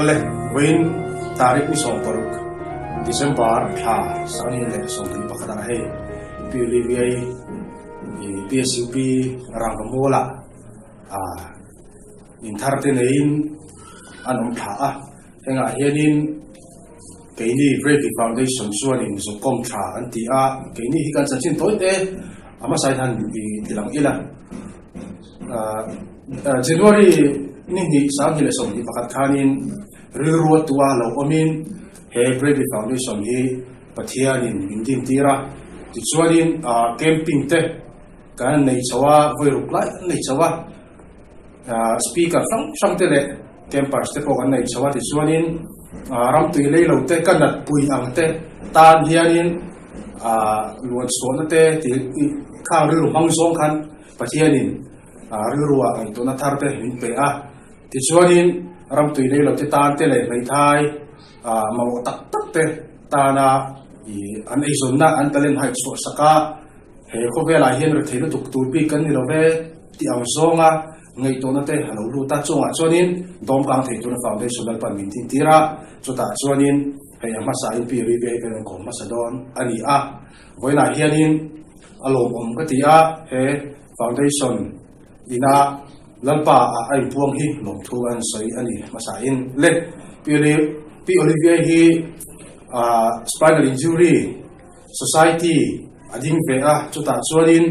Awle, vawiin tarik ni 16 December thla 2021 ah hei Pi Olivia-i PSUP rangva mualah inthar te neiin an awm thla a, hengah hianin keini Bravely Foundation chuanin zukawm thla an ti a, keini hi kan chanchin tawi te a hmasa in han ti lang ila. January ni hnih 2021 khanin rilru a tua lo awmin he Bravely Foundation hi Pathianin min din tir a, tichuanin camping te kan nei chho a, vawi ruk lai kan nei chho a, speaker hrang hrang te leh campers te pawh kan nei chho a, tichuanin ramtui lei lo te ka nat pui ang te tan hianin luan chhuahna te khang rilru hmang zawng khan Pathianin rilrua ngaihtuahna thar te min pe a, tichuanin ramtui lei lo te tan te leh hmeithai mamawh tak tak te tana an eizawnna an talent haih chhuah sak a, he khawvelah hian rethei lutuk tur bik kan ni lo ve tih ang zawnga ngaihtuahna te a lo lut a, chungah chuanin dawmkang thei tuna foundation Lalpan min tintir a, chutah chuanin hei a hmasa in pi Riviai kan rawn kawm hmasa dawn a ni a, vawiinah hianin a lawmawm ka ti a, he foundation ina Lalpa ah a inpuang hi lawmthu an sawi a ni hmasa in le Pi Olivia hi spinal injury society a ding ve a, chutah chuanin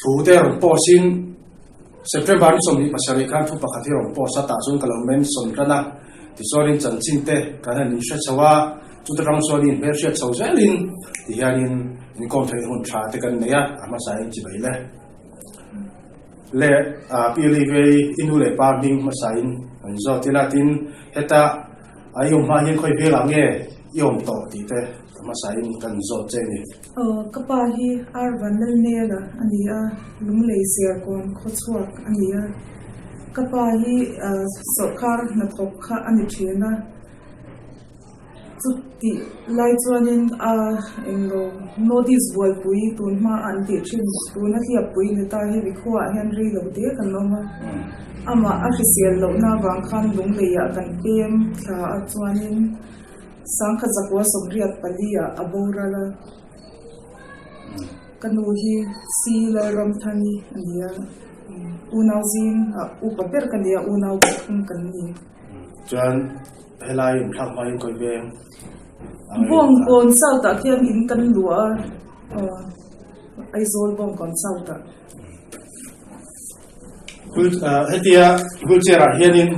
thu te rawn post in September ni 27 khan thu pakhat hi rawn post a, tah chuan ka lo mention tan a, tichuanin chanchin te kan han inhre chho a, chuta tang chuanin hmelhriat chho zelin tihianin inkawm theih hun tha te kan nei a, a hmasain chibai le. Le Pi Olivia-i i nu leh pa hming hmasain an zawt ila tin heta a i awm hma hian khawi velah nge i awm tawh tih te a hmasain kan zawt che a ni. Aw, ka pa hi Arvan Lalnela a ni a, Lunglei Serkawn khawchhuak a ni a. Ka pa hi sawrkar hnathawk kha a ni thin a. Chutih lai chuanin a englo notice buaipui tun hma an tih thin tuna hliappui ni ta hi mikhuaah hian rei lo te kan awm a. Amah a hrisel lohna avang khan Lungleiah kan pem thla a chuanin Sangkhat zakua 84 ah a boral a. Ka nu hi Si Lalramthani a ni a, unau zing ah upa ber ka ni a, unau pathum kan ni. Chuan helai inthlak hma in kawi veng. Bawngkawn South ah khian in kan luah a, Aizawl Bawngkawn South ah. Hetia wheelchair ah hianin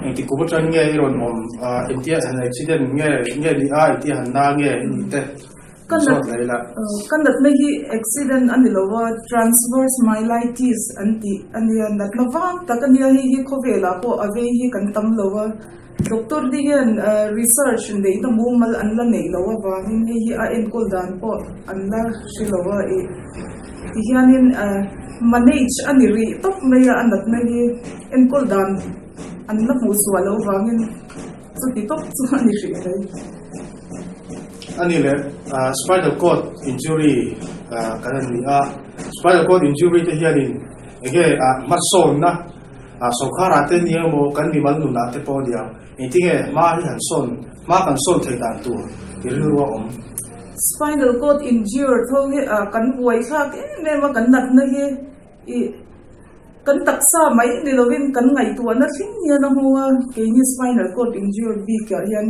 engti kum atang nge i rawn awm engtia han accident nge nge ni a engtia han na nge i nih te zawt leh ila. Ka natna hi accident a ni lo a, transverse myelitis an tih a nia, natna vang tak a nia hei hi khawvelah pawh a vei hi kan tam lo a, doctor te hian research neihna mumal an la neih loh avangin hei hi a enkawl dan pawh an la hre lo a ih tihianin manage a ni rih tawp mai a, a natna hi enkawl dan an la hmuh chhuah loh avangin chuti tawp chu a ni hrih mai. A ni le, spinal cord injury kan han ni a, spinal cord injury te hianin enge hmasawnna Sawrkharah te nia emaw kan mimal nunah te pawh nia engtinge hma hi han sawn hma kan sawn thei dan tur i rilru a awm. Spinal cord injured ho hi kan buai thlak em em a, kan natna hi ih kan taksa mai ni lovin kan ngaihtuahna thleng hian a hmu a, keini spinal cord injured bikah hian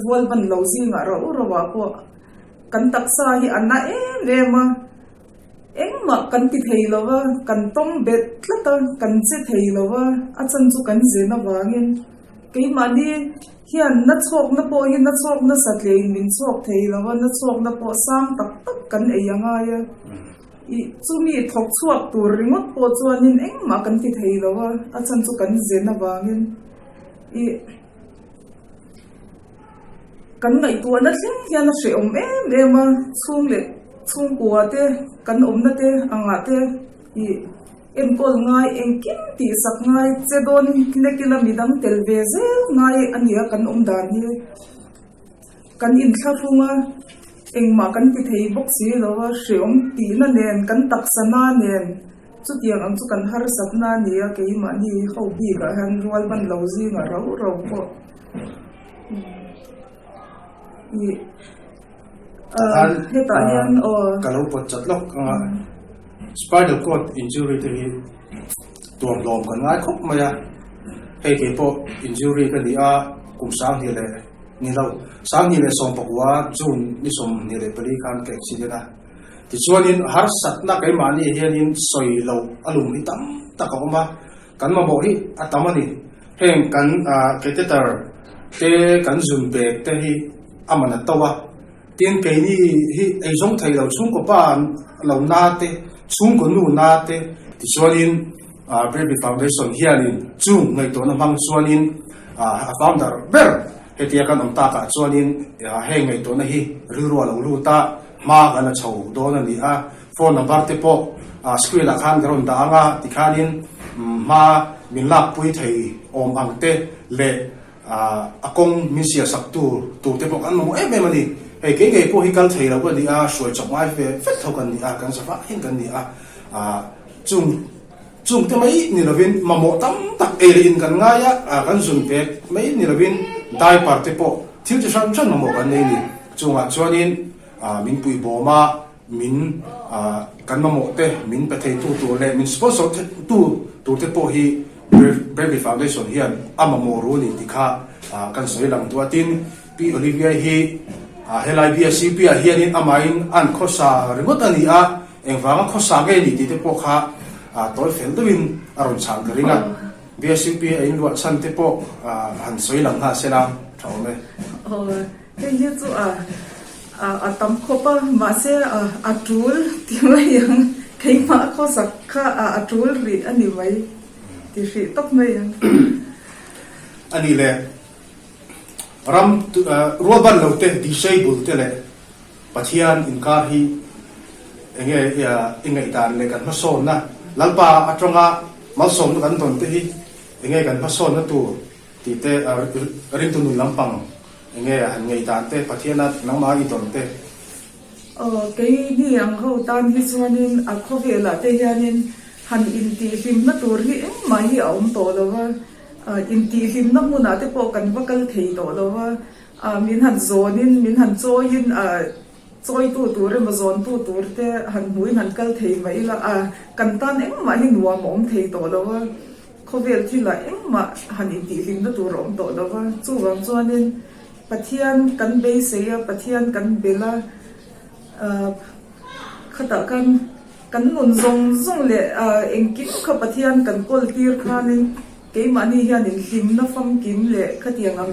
rual ban lo zingah rauh rauhah pawh kan taksa hi a na em em a. Engmah kan ti thei lo va, kan tawng bet tlat a, kan che thei lo va, a chan chu kan zen avangin keimahni hian na chhawkna pawh hi na chhawk nasa tlein min chhawk thei lo va, na chhawkna pawh sang tak tak kan ei a ngai a. Ih, chumi thawk chhuak tur ringawt pawh chuanin engmah kan ti thei lo va, a chan chu kan zen avangin ih. Kan ngaihtuahna thleng hian a hrehawm em em a, chhung leh chhungkua te, kan awmna te angah te ih enkawl ngai engkim tihsak ngai che dawn lek ila midang tel ve zel ngai a nia kan awm dan hi. Kan inthlahrung a, engmah kan ti thei bawk si lo a, hrehawm tihna nen kan taksa na nen. Chutiang ang chu kan harsatna a ni a, keimahni ho bikah hian rual ban lo zingah rau rau pawh ih hetah hian aw. Ka lo pawt chat lawk ang a, spinal cord injury te hi tuam hlawm kan ngai khawp mai a, hei keipawh injury ka ni a, kum 2000 leh ni lo, 2019 June ni 24 khan ka accident a. Tichuanin harsatna keimahni hianin sawi loh a lum hi tam tak a awm a, kan mamawh hi a tam a ni. Heng kan catheter te kan zun bag te hi a man a to a, tin keini hi eizawng thei lo chhungkaw pa lo na te, chhungkaw nu na te. Tichuanin Bravely Foundation hianin chung ngaihtuahna hmang chuanin a founder ber hetia kan awm takah chuanin heng ngaihtuahna hi rilru a lo lut a. Hma kan la chho dawn a ni a, phone number te pawh screen ah khan ka rawn dah ang a, tikhanin hma min lakpui thei awm ang te leh a kawng min siah sak tur tur te pawh kan mamawh em em a ni. Hei kei ngei pawh hi kal thei lo ka ni a, hruai chawp ngai ve vek tho kan ni a, kan zavah hian kan ni a, chung chung te mai ni lovin mamawh tam tak ei leh in kan ngai a, kan zun pek mai ni lovin diaper te pawh thil chi hran hran mamawh kan nei a ni. Chungah chuanin min puihbawm a, min kan mamawh te min pe theitu tur leh min sponsor tu tur te pawh hi Bravely Foundation hian a mamawh ru a ni tih kha kan sawi lang duh a. Tin, Pi Olivia hi helai BSCP ah hianin amahin an khawsa ringawt a ni a, engvanga khawsa nge ni tih te pawh kha tawi fel deuhin a rawn chhan ka ring a. BSCP a inluah chhan te pawh han sawi lang nghal se la tha awm e. Hei hi chu a a tam khawp a, mahse a a tul ti mai ang, keimah khawsak kha a a tul rih a ni mai ti hrih tawp mai ang. A nih leh ram rualban lo te, disable te leh Pathian inkar hi enge i ngaihdan leh kan hmasawnna, Lalpa atanga malsawmna kan dawn te hi enge kan hmasawnna tur Tih te, ringtu nun lampang enge han ngei dan te, Pathiana nangmah i dawn te. Aw, keini ang ho tan hi chuanin a khawvelah te hianin han intihhlimna tur hi engmah hi a awm tawh lo va, intihhlimna hmunah te pawh kan va kal thei tawh lo va, min han zawnin, min han chawiin, chawitu tur emaw zawntu tur te han hmuhin han kal thei mai ila, kan tan engmah hi nuam a awm thei tawh lo va. Khawvel thilah engmah han intihhlimna tur a awm tawh lo va, chuvang chuanin Pathian kan beisei a, Pathian kan bel a, khatah khan kan nun zawng zawng leh engkim kha Pathian kan kawl tir khanin keimahni hianin hlimna famkim leh khatiang ang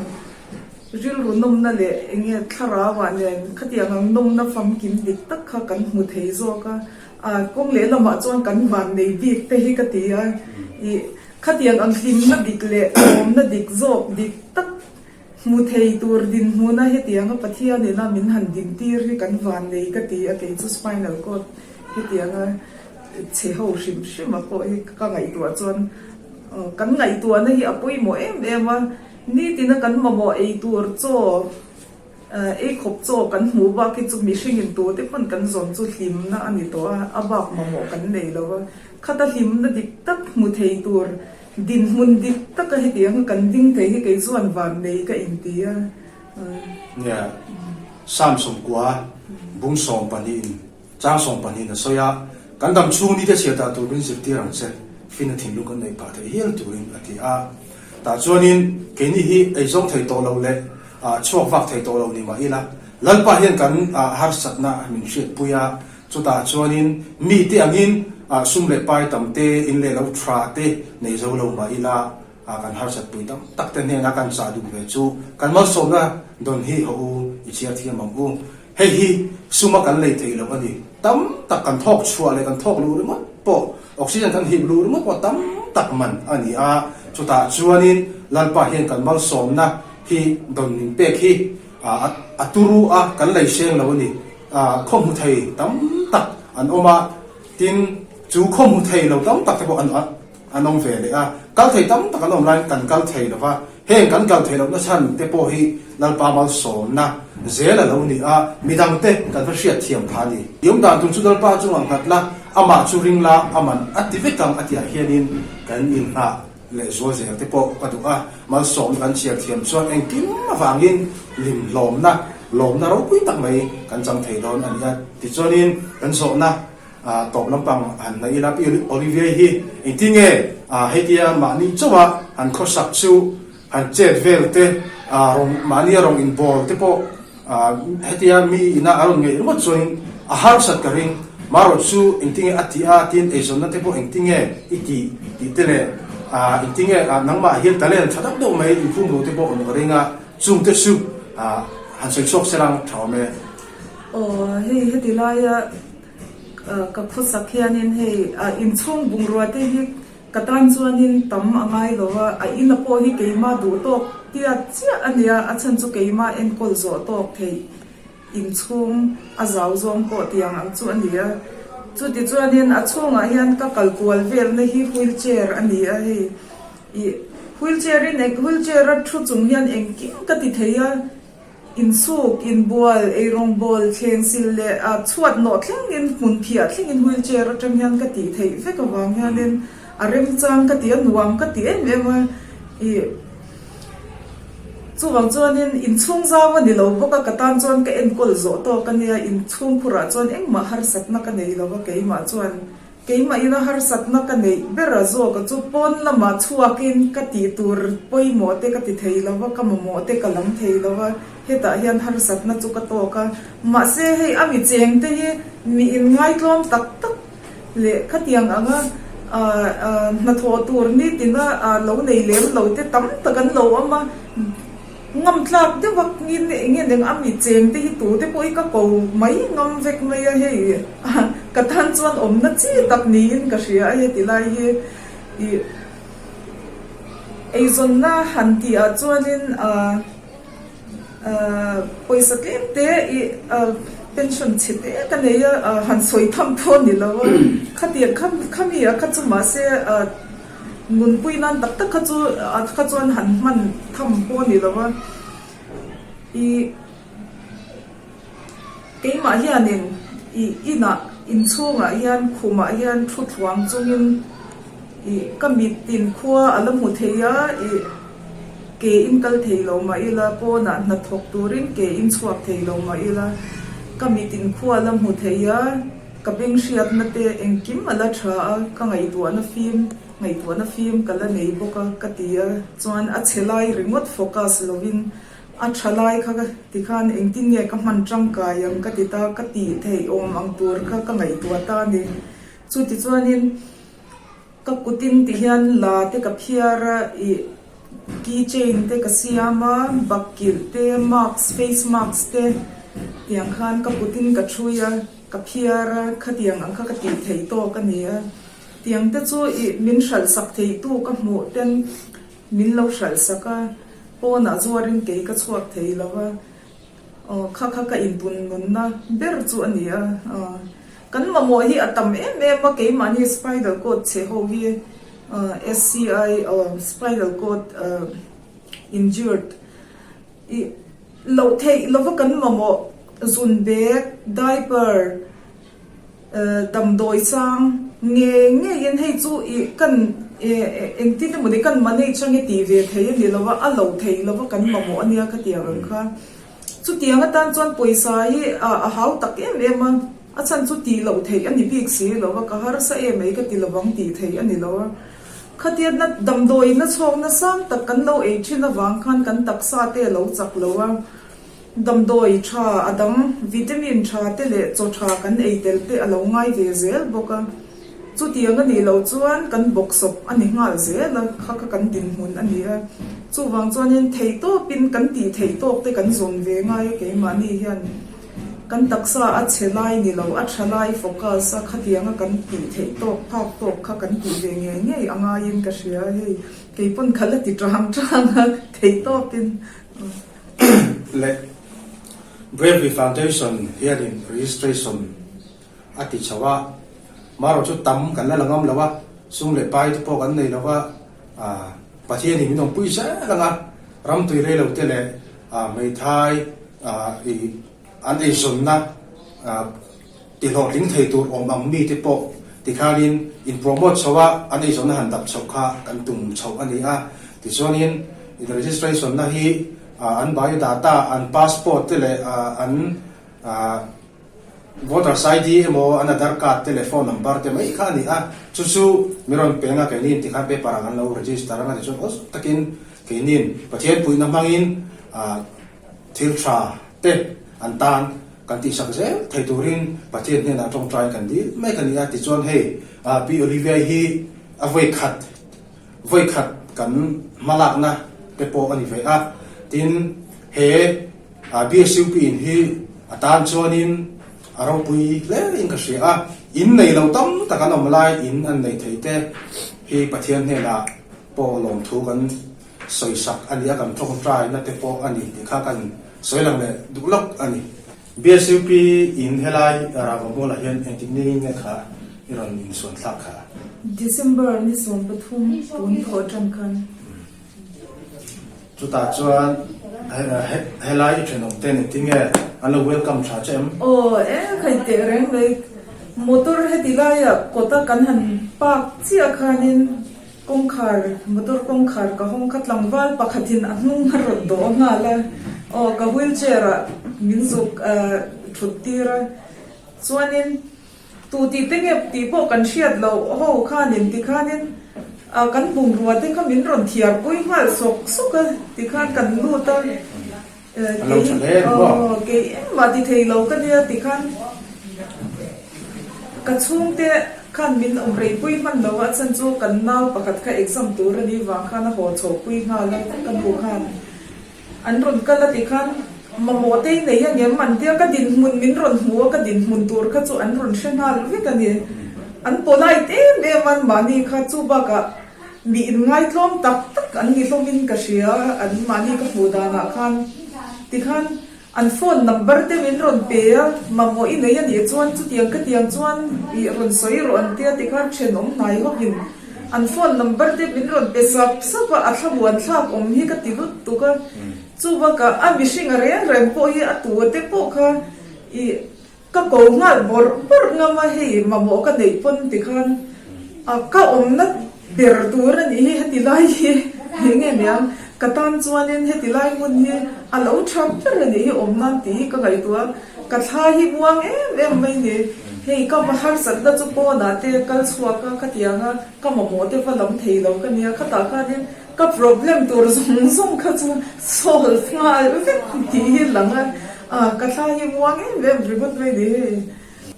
rilru nawmna leh enge thlarauah nen khatiang ang nawmna famkim dik tak kha kan hmu thei zawk a. A kawng lehlamah chuan kan vannei bik te hi ka ti a, ih khatiang ang hlimna dik leh awmna dik zawk dik tak hmu thei tur dinhmuna hetianga Pathianina min han dintir hi kan vannei ka ti a, kei chu spinal cord hetianga chhe ho hrim hrima pawh hi ka ngaihtuah chuan kan ngaihtuahna hi a pawimawh em em a, nitina kan mamawh ei tur chaw Ei khawp chaw kan hmuh bak hi chu mihringin tute pawn kan zawn chu hlimna a ni tawh a, a bak mamawh kan nei lo a. Khata hlimna dik tak hmu thei tur, dinhmun dik taka hetiang kan ding thei hi kei chuan van nei ka inti a. Nia, Psalm sawmkua bung sawmpahnihin chang sawmpahnihin a sawi a, Kan dam chhung nite chhiar dah tur min zirtir ang che, finna thinlung kan neih phah theih hial turin a ti a. Tah chuanin keini hi eizawng thei tawh lo leh chhuak vak thei tawh lo ni mah ila, Lalpa hian kan harsatna min hriatpui a, chutah chuanin mite angin sum leh pai tam te, in leh lo tha te nei zo lo mah ila, kan harsatpui tam tak te hnena kan chah duh ve chu kan malsawmna dawn hi haw u i chhiar thiam ang u. Hei hi suma kan lei theih loh a ni. Tam tak kan thawk chhuah leh kan thawk luh ringawt pawh, oxygen kan hip luh ringawt pawh tam tak man a ni a. Chutah chuanin Lalpa hian kan malsawmna hi dawn min pek hi a turu a, kan lei seng lo a ni. Khaw hmu thei tam tak an awm a, tin chu khaw hmu thei lo tam tak te pawh an an awm ve leh a, kal thei tam tak an awm laiin kan kal thei lo va, heng kan kal thei lohna chhan te pawh hi Lalpa malsawmna zel a lo ni a, midangte kan va hriat thiam phah a ni. I awm dan tur chu Lalpa chungah nghat la, Amah chu ring la a man a ti vek ang a tihah hianin kan inhnah leh zual zel te pawh ka duh a, malsawmna kan chhiar thiam chuan engkim avangin hlim hlawmna, lawmna ropui tak mai kan chang thei dawn a ni a. Tichuanin kan zawhna tawp lampang han hnaih ila Pi Olivia hi engtin nge hetia mahni chauha han khawsak chu han chet vel te, rawng mahnia rawng inbawl te pawh Hetia mi ina a rawn ngeih ringawt chuanin a harsat ka ring. Marawh chu engtinge a tih a tin eizawnna te pawh engtinge i tih tih te leh engtinge nangmah hian talent tha deuh deuh mai inkhung ru te pawh awm ka ring a, chung te chu han sawi chhuak se lang tha awm e. Aw hei heti laia ka khawsak hianin hei inchhung bungrua te hi Ka tan chuanin tam a ngai lo a, a ina pawh hi keimah duh tawk tiat chiah a nia, a chhan chu keimah enkawl zawh tawk theih inchhung a zau zawng pawh tiang ang chu a ni a. Chuti chuanin a chhungah hian ka kal kual velna hi wheel chair a ni a, hei ih wheel chair in wheel chair a thu chung hian engkim ka ti thei a. Insuk, inbual, eirawngbawl, thlengsil leh chhuat nawh thlengin hmun phiah thlengin wheelchair atang hian ka tih theih vek avang hianin a remchang ka ti a, nuam ka ti em em a. Ih, chuvang chuanin inchhung zau a ni lo bawk a, ka tan chuan ka enkawl zawh tawk a nia, inchhung phurah chuan engmah harsatna ka nei lo a keimah chuan. Keimah ina harsatna ka neih ber a zawk a chu pawn lamah chhuakin ka tih tur pawimawh te ka ti thei lo va, ka mamawh te ka lam thei lo va, hetah hian harsatna chu ka tawk a. Mahse hei a mi cheng te hi mi inngaitlawm tak tak leh khatiang anga hnathawh tur nitina lo nei lem lo te tam tak an lo awm a. Ngam tlak deuh a ngin eng nge neng a mi cheng te hi tu te pawh hi ka ko mai ngam vek mai a hei ka tan chuan awmna chi tak niin ka hria a heti lai hi ih eizawnna han tih ah chuanin ah ah pawisa tlem te ih ah pension chhe te ka nei a ah han sawi tham pawh a ni lo a khatiang khami ah kha chu mahse ah. Nunpui nan tak tak kha chu kha chuan han hman tham pawh a ni lo va, ih keimah hianin ih inah inchhungah hian khumah hian thu thluang chungin ih ka mitin khua a la hmu thei a, ih ke in kal thei lo mah ila pawnah hnathawk turin ke in chhuak thei lo mah ila ka mitin khua a la hmu thei a. Ka beng hriatna te engkim a la tha a, ka ngaihtuahna fim, ngaihtuahna fim ka la nei bawk a ka ti a, chuan a chhe lai ringawt focus lovin a tha lai kha ka ti khan engtin nge ka hman tangkai ang ka ti ta, ka tih theih awm ang tur kha ka ngaihtuah ta a ni. Chuti chuanin ka kutin ti hian la te ka phiar a, ih key chain te ka siam a, bakkilh te, mask, face mask te tiang khan ka kutin ka thui a. Ka phiar a, khatiang ang kha ka tih theih tawk a ni a. Tiang te chu ih min hralh sak theitu ka hmuh ten min lo hralh sak a, pawnah zuarin kei ka chhuak thei lo a, aw kha kha ka intun nunna ber chu a ni a. Aw kan mamawh hi a tam em em a, keimahni spinal cord chhe ho hi SCI aw spinal cord injured Ih loh theih lova kan mamawh zun bag, diaper, damdawi chang ngei ngeiin hei chu ih kan engtin emaw ni kan manage ange tih ve thei a ni lova, a loh theih lova kan mamawh a nia khatiang ang kha. Chutiang atan chuan pawisa hi a hau tak em em a, a chhan chu tih loh theih a ni bik si lova, ka harsa em mai ka ti lovang tih theih a ni lo a. Khatiatna damdawiina chhawkna sang tak kan lo ei thin avang khan kan taksa te a lo chak lo a, damdawi tha a dang vitamin tha te leh chaw tha kan ei tel te a lo ngai ve zel bawk a. Chutiang a nih loh chuan kan bawksawp a ni nghal zel a, kha kha kan dinhmun a ni a. Chuvang chuanin theihtawpin kan tih theihtawk te kan zawn ve ngai a keimahni hian. Kan taksa a chhe lai ni lo, a tha lai focus a khatianga kan tih theih tawk phak tawk kha kan tih ve ngei ngei a ngaiin ka hria hei kei pawn ka la ti tang tang a theih tawkin. Leh Bravery Foundation hianin registration a ti chho a, marawh chu tam kan la la ngam lo a, sum leh pai te pawh kan nei lo a, Pathianin min awmpui zel ang a, ramtui rei lo te leh hmeithai an eizawnna tihlawhtling thei tur awm ang mite pawh. Tikhanin in promote chho a, an eizawnna han dap chhoh kha kan tum chhoh a ni a. Tichuanin in registration na hi an biodata, an passport te leh an voters ID emaw an Aadhaar card te leh phone number te mai kha a ni a. Chu chu mi rawn peng a, keini in tikhan paper ah kan lo register anga tichuan awlsam takin keinin Pathian puihna hmangin Thil tha te an tan kan tihsak zel thei turin Pathian hnenah tawngtai kan dil mek a ni a. Tichuan hei Pi Olivia-i hi a vawikhat vawikhat kan hmalakna te pawh a ni ve a. Tin, he BSUP in hi a tan chuanin a ropui hle in ka hria a. In nei lo tam tak an awm lai in an nei thei te hi Pathian hnenah pawh lawmthu kan Sawisak a ni a, kan tawngtaina te pawh a ni tih kha kan sawi lang leh duh lawk a ni. BSUP in helai Ravamualah hian engtik ningin nge kha i rawn insuan thlak kha? December ni 13 tun thawh tan khan. Chutah chuan helai i thenawm ten engtin nge an lo welcome tha che em? Aw e, khai teh reng mai. Motor heti laiah kawta kan han park chiah khanin Kawngkhar, motor kawngkhar ka hawng kha tlangval pakhatin a hnung a rawn dawh nghal a, aw ka wheelchair ah min zuk thut tir a, chuanin tu tih te nge tih pawh kan hriat loh ho khanin tikhanin ah kan bungrua te kha min rawn thiar pui nghal sawk sawk a, tikhan kan lut a, kei aw kei engmah ti thei lo ka nia tikhan ka chhungte. Khan min awm rei pui hman lo a chan chu kan nau pakhat kha exam tur a nih vang khan a haw chho pui nghal a ka nu khan an rawn kal a ti khan mamawh te i nei a ngem an tia ka dinhmun min rawn hmu a ka dinhmun tur kha chu an rawn hre nghal vek a ni an polite em em an mahni kha chu bakah mi inngaitlawm tak tak an ni hlawm in ka hria an mahni ka hmuh danah khan tikhan An phone number te min rawn pe a, mamawh i nei a nih chuan chutiang ka tiang chuan i rawn sawi rawh an tia tikhan thenawm hnai hawkin an phone number te min rawn pe sap sap a, a thlamuan thlak awm hi ka ti lut tuk a, chu bakah a mihring a reng reng pawh hi a tu te pawh kha i Ka ko nghal bawrh bawrh ngam a, hei mamawh ka neih pawn tikhan a ka awmna ber tur a nih hi heti lai hi eng nge niang ka tan chuanin heti lai hmun hi a lo tha ber a nih hi awm nan tih hi ka ngaihtuah a, ka thla hi muang em em mai ni, hei ka va harsatna chu pawnah te kal chhuak a khatiang a ka mamawh te va lam thei lo ka nia khatah khanin ka problem tur zawng zawng kha chu solve nghal vek tih hi lang a. A, ka thla hi muang em em ringawt mai ni hei.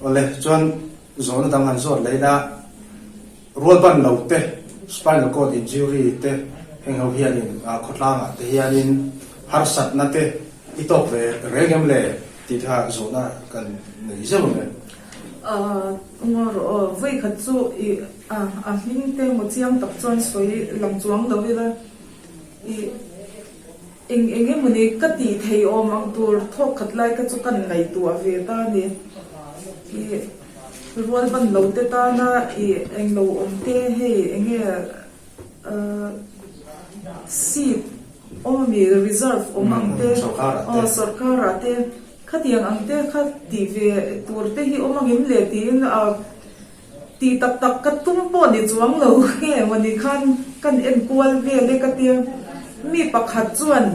Awle, chuan zawhna dang han zawt leh ila, rual ban lo te, spinal cord injury te heng ho hianin khawtlangah te hianin harsatna te i tawk ve reng em le tih kha zawhna kan nei zeuh ang em? A, ngaw rawh aw, vawi khat chu i a, a hming te maw chiang tak chuan sawi lang chuang lo ila, i. Eng eng emaw ni ka tih thei awm ang tur thawk khat lai kha chu kan ngaihtuah ve ta a ni. Ih rual ban lo te tana ih eng lo awm te hei eng nge ahh seat awm ami reserve awm ang te aw sawrkar ah te khatiang ang te kha tih ve tur te hi awm angem le tiin ah Tih tak tak ka tum pawh ni chuang lo nge mawni khan kan en kual vel e ka tia. Mi pakhat chuan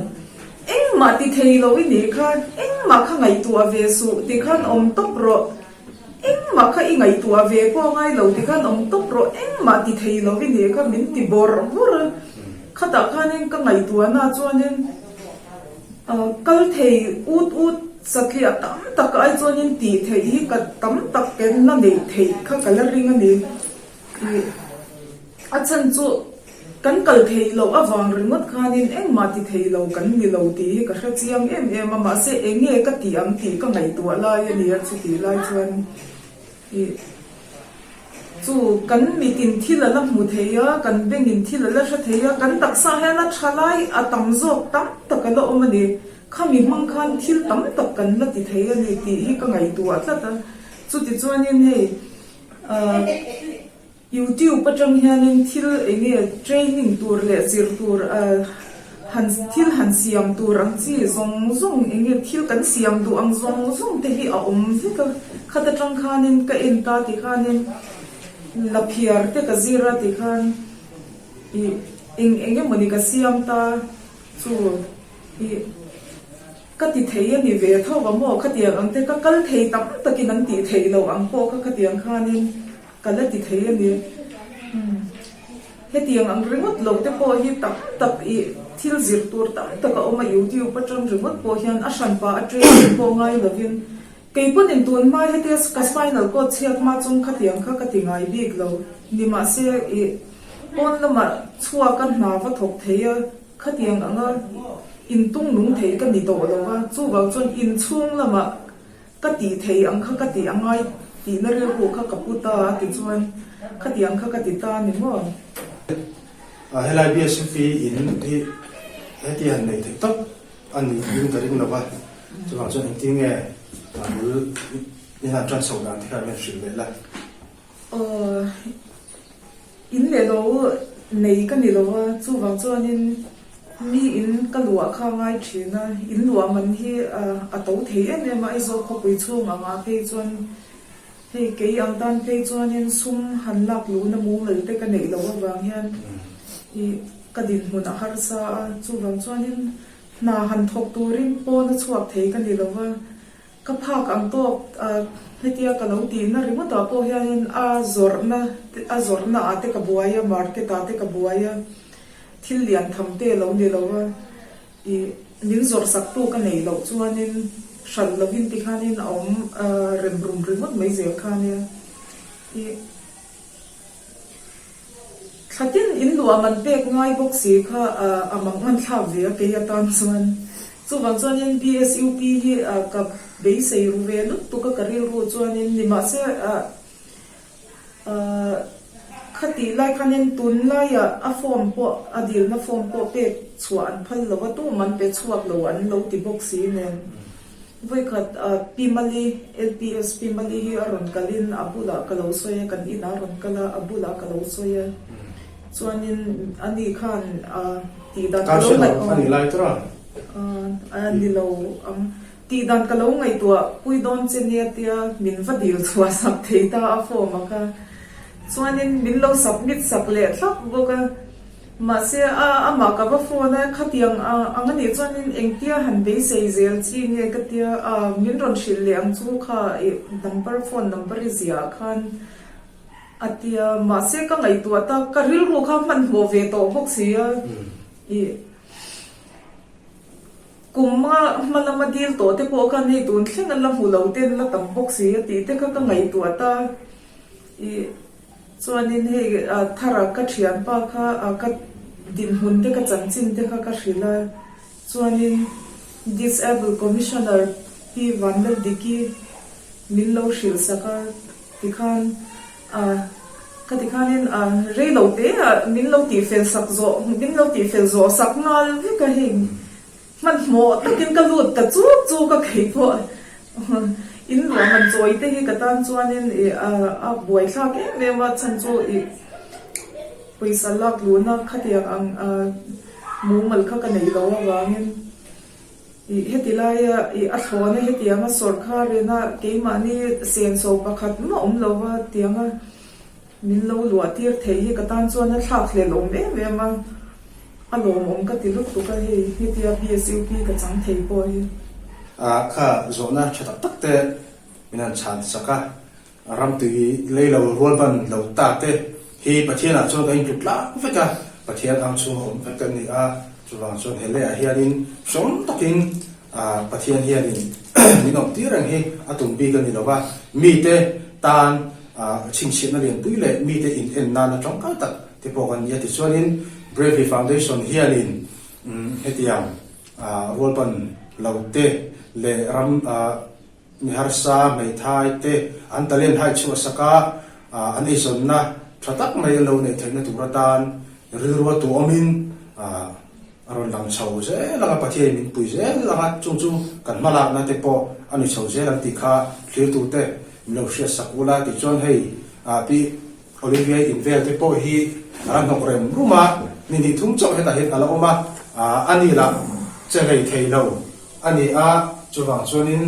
engmah ti thei lo i nih kha, engmah kha ngaihtuah ve suh ti khan awm tawp rawh, engmah kha i ngaihtuah ve pawh ngai lo ti khan awm tawp rawh, engmah ti thei lo i nih kha min ti bawrh bawrh a. Khatah khanin ka ngaihtuahna chuanin. Kal thei ut ut satliah tam tak ai chuanin tih theih hi ka tam tak ken la neih theih kha ka la ring a ni. Ih a chhan chu kan kal theih loh avang ringawt khanin engmah ti thei lo kan ni lo tih hi ka hre chiang em em a, mahse eng nge ka tih ang tih ka ngaihtuah lai a ni a chutih lai chuan. Ih, chu kan mitin thil a la hmu thei a, kan bengin thil a la hre thei a, kan taksa hian a tha lai a tam zawk tam tak a la awm a ni. Khami hmang khan thil tam tak kan la ti thei a ni tih hi ka ngaihtuah tlat a. Chutichuanin hei, ah. YouTube atang hianin thil eng nge training tur leh zir tur han thil han siam tur ang chi zawng zawng eng nge thil kan siam duh ang zawng zawng te hi a awm vek a, khat atang khanin ka en ta ti khanin. Laphiar te ka zir a tikhan ih eng eng emawni ka siam ta chu ih ka ti thei a ni ve tho va maw khatiang ang te ka kal thei tam takin an tih theih loh ang pawh kha khatiang khanin ka la ti thei a ni. Hetiang ang ringawt lo te pawh hi tam tak ih thil zir tur tam tak a awm a YouTube atang ringawt pawh hian a hranpa a training pawh ngai lovin Kei pawhin tun hma hetia ka spinal cord chhiat hma chung khatiang kha ka ti ngai bik lo. Nimahse, i pawn lamah chhuak a hna va thawk thei a, khatiang anga intung nung thei ka ni tawh lo va, chuvang chuan inchhung lamah ka tih thei ang kha ka tih a ngai tihna rilru kha ka pu ta a tichuan khatiang kha ka ti ta a ni maw? Helai BSUP in hi heti han nei thei tawp A ni in ka ring lo va, chuvang chuan engtin nge a bul in han tan chhoh dan te kha min hrilh leh la. Aw, in leh lo nei ka ni lo va, chuvang chuanin mi in ka luah kha ngai thin a, in luah man hi a to thei em em a, Aizawl khawpui chhung anga phei chuan hei kei ang tan phei chuanin sum han lak luhna mumal te ka neih loh avang hian i Ka dinhmun a harsa a, chuvang chuanin hna han thawk turin pawn a chhuak thei ka ni lo va, ka phak ang tawk hetia ka lo tihna ringawtah pawh hianin a zawrhna a zawrhna ah te ka buai a, market ah te ka buai a, thil lian tham te lo ni lo va, ih min zawrh sak tu ka neih loh chuanin hralh lovin tikhanin a awm rem rum ringawt mai zel kha nia, ih. Thlatin in luah man pek ngai bawk si kha a mang ngan thlak ve a kei atan chuan. Chuvang chuanin BSUP hi ka beisei ru ve lutuk a ka rilru chuanin nimahse khatih lai khanin tunlaiah a form pawh a dilna form pawh pek chhuah an phal lo a tum an pe chhuak lo an lo ti bawk si nen. Vawikhat Pi Mali, LPS Pi Mali hi a rawn kalin a bulah ka lo sawi a, kan inah a rawn kal a, a bulah ka lo sawi a. Chuanin ani khan tihdan ka lo ngaih. A ni lai tur a? A ni lo ang. Tihdan ka lo ngaihtuah pui dawn che nia tia min va dil chhuah sak thei ta a form a kha. Chuanin min lo submit sak leh thlap bawk a. Mahse, a amah ka va phone a, khatiang ang a nih chuanin engtia han beisei zel chi nge ka tia, a min rawn hrilh leh ang chu kha i number phone number i ziah ah khan a tia, mahse ka ngaihtuah ta, ka rilru kha hmanhmawh ve tawh bawk si a, i kum a hma lama dil tawh te pawh khan hei tun thleng an la hmu lo ten la tam bawk si a tih te kha ka ngaihtuah ta, i. Chuanin hei Thara ka thianpa kha ka dinhmun te ka chanchin te kha ka hrilh a, chuanin Disable Commissioner Pi Vanlaldiki min lo hrilh sak a tikhan ka tikhanin rei lo te ah min lo tihfel sak zawh min lo tihfel zawh sak nghal vek a hei. Hmanhmawh takin ka lut ta chuk chuk a kei pawh in luah han chawi te hi ka tan chuanin ih a buaithlak em em a chhan chu ih pawisa lak luhna khatiang ang mumal kha ka neih loh avangin ih heti laia ih a thlawna hetianga sawrkar ina keimahni senso pakhat mah awm lova tianga Min lo luah tir thei hi ka tan chuan a thlak hlel awm em em a, a lawmawm ka ti lutuk a hei hetia BSUP ka chang thei pawh hi. A kha zawhna tha tak tak te min han chhan sak a, ramtui lei lo rual ban lo ta te hi Pathian ah chuan ka intluk tlak vek a, Pathian ang chhunga awm vek kan ni a, chuvang chuan he leiah hianin hrawm takin Pathian hianin min awm tir reng hi a tum bik a ni lo va, mite tan Chhinchhiahna lianpui leh mite in en nana tangkai tak te pawh kan ni a. Tichuanin Bravely Foundation hianin hetiang rualban lo te leh ram mi harsa hmeithai te an talent hai chhuah sak a, an eizawnna tha tak mai an lo neih theihna tur atan rilru a tuawmin A rawn lang chho zel ang a, Pathianin min pui zel ang a, chung chu kan hmalakna te pawh a ni chho zel ang tih kha thlirtute min lo hriat sak ula tih chuan hei Pi Olivia-i in vel te pawh hi a la hnawk rem rum a, ni hnih thum chauh hetah hian a la awm a, a ni lah che hlei thei lo a ni a, chuvang chuanin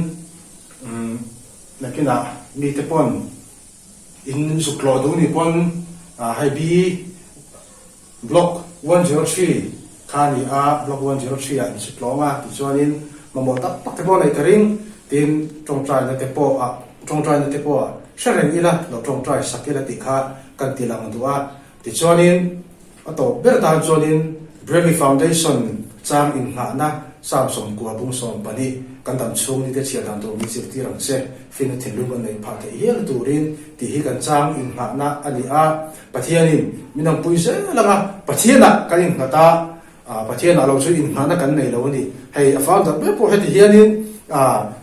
nakinah mite pawn. In zuk tlawh duh ni pawn hei B Block 103 kha a ni a, Block 103 ah in zuk tlawng a tichuanin mamawh tak tak te pawh a neih ka ring tin tawngtaina te pawh ah tawngtaina te pawh ah hre reng ila lo tawngtai sak ila tih kha kan ti lang duh a tichuanin A tawp ber tan chuanin Brevi Foundation chang innghahna Psalm 90 bung 12 kan dam chhung nite chhiar dan tur min zirtir ang che, finna thinlung kan neih phah theih hial turin tih hi kan chang innghahna a ni a. Pathianin min awmpui zel ang a, Pathianah kan innghat a, Pathianah lo chu innghahna kan nei lo a ni. Hei a founder ber pawh heti hianin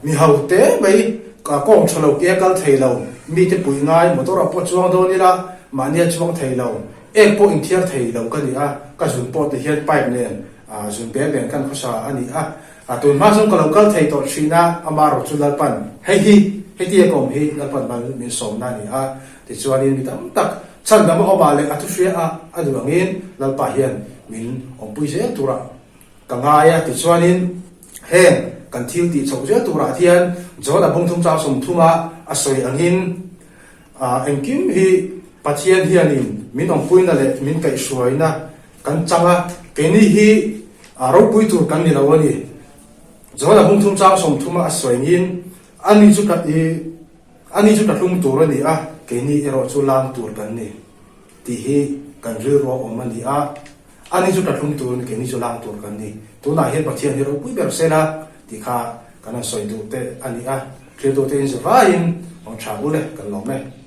mi ho te mai kawng tha lo ke a kal thei lo, mite puih ngai motor ah pawh chuang dawn ila mahnia chuang thei lo, Ek pawh inthiar thei lo ka ni a, ka zun pawh ti hian pipe nen zun bel nen kan khawsa a ni a. Tun hma chuan ka lo kal thei tawh thin a, ama rawh chu Lalpan hei hi hetia ka awm hi Lalpan mal min sawmna a ni a. Tichuanin mi tam tak chhandam a awm ah leh a thuhria a a duh angin Lalpa hian min awmpui zel turah ka ngai a. Tichuanin heng kan thil tih chhoh zel turah hian John-a bungthum chang 30 a a sawi angin Engkim hi Pathian hianin min awmpuina leh min kaihhruaina kan chang a, keini hi ropui tur kan ni lo a ni. Johana hung thum chang 30 a sawiin, Ani chu ka i, ani chu ka hlung tur a ni a, keini erawh chu lang tur kan ni, tih hi kan rilru a awm a ni a. Ani chu ka hlung tur a ni, keini chu lang tur kan ni. Tunah hian Pathian hi ropui ber se la, tih kha kan han sawi duh te a ni a. Thiltu te in zavaiin awm tha u le, kan lawm e.